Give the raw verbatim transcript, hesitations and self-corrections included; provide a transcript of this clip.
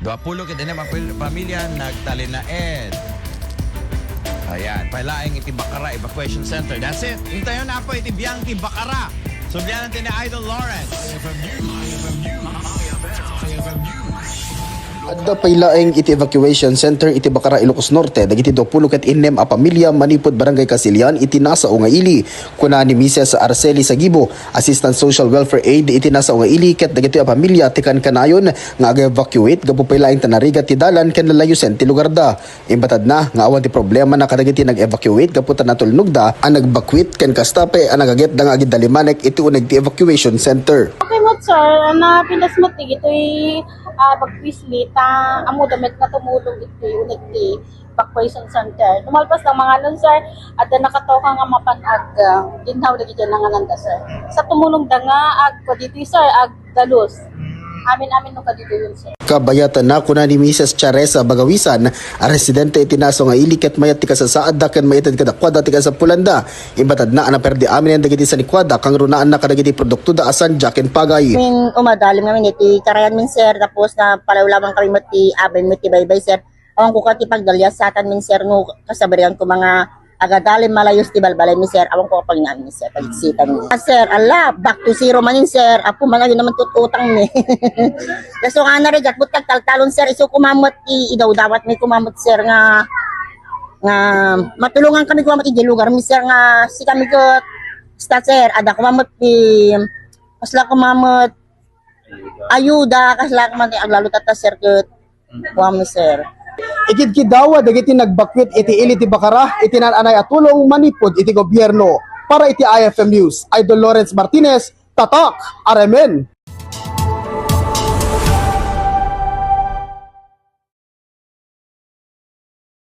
Duapulo ket innem a pil-, pamilya nagtalinaed. Ayan, pailaeng iti Bacara Evacuation Center. That's it. Intayon, Apo, iti Bianchi Bacara. Sublianan ti ni Idol Lawrence. Adda pay laeng iti evacuation center iti Bacara, Ilocos Norte, dagiti duapulo ket innem a pamilya manipud Barangay Casilian iti nasao nga ili. Kuna ni Misis Arceli Sagibo, Assistant Social Welfare Aide iti nasao nga ili, ket dagitoy a pamilya ti kankanayon nga ag-evacuate gapu pay laeng ta narigat ti dalan ken lalayusen ti lugarda. Imbatadna nga awan ti problemana kadagiti nag-evacuate gapu ta natulnogda a nagbakwit ken kasta pay a nagagetda nga agidalimanek iti uneg ti evacuation center. Okay met, sir. Napintas met digitoy, ah, pagpislit, ta ammoda met nga tumulong iti uneg ti evacuation center. Lumalpas lang mga nun, sir, adda nakatoka nga mapan ag, ah, ginhaw dagiti nangananda, sir. Sa tumulongda nga ag, ditoy, sir, agdalus. Amin-amin no kaditoy, sir. Kabayatan na, kuna ni Misis Charesa Bagawisan, a residente iti nasao nga ili, ket mayat ti kasasaadda ken maited kadakuada ti kasapulanda. Imbatadna a naperdi aminen dagiti sanikuada, kangrunaanna kadagiti produktoda a sandia ken pagay. Min umadalim ngamin iti karayan min, sir, tapos napalawlawan kami met ti abay met ti baybay, sir. Awan ko ka ti pagdaliasatan min, sir, no kasabarian ko mga agadalim malayos ti balbalay mi, sir. Awan ko ka pagnamin, sir, pagsitan mi. Ah, sir, ala, back to zero manin, sir. Apo, malayo naman tut utang mi. Kaso nga narigat, but tagtaltalon, sir, isu kumamet ti idawdawat mi kumamet, sir, nga nga matulungan kami kumamet iti lugar mi, sir, nga si kami ket sta, sir, adda kumamet ti kasla kumamet ayuda, kasla kumamet aglalo tatta, sir, ket kumamet, sir. Ikidkidawa dagiti nagbakwit iti ili ti Bacara iti naan-anay a tulong manipud iti gobierno. Para iti I F M News, Idol Lawrence Martinez, Tatak, Aremen.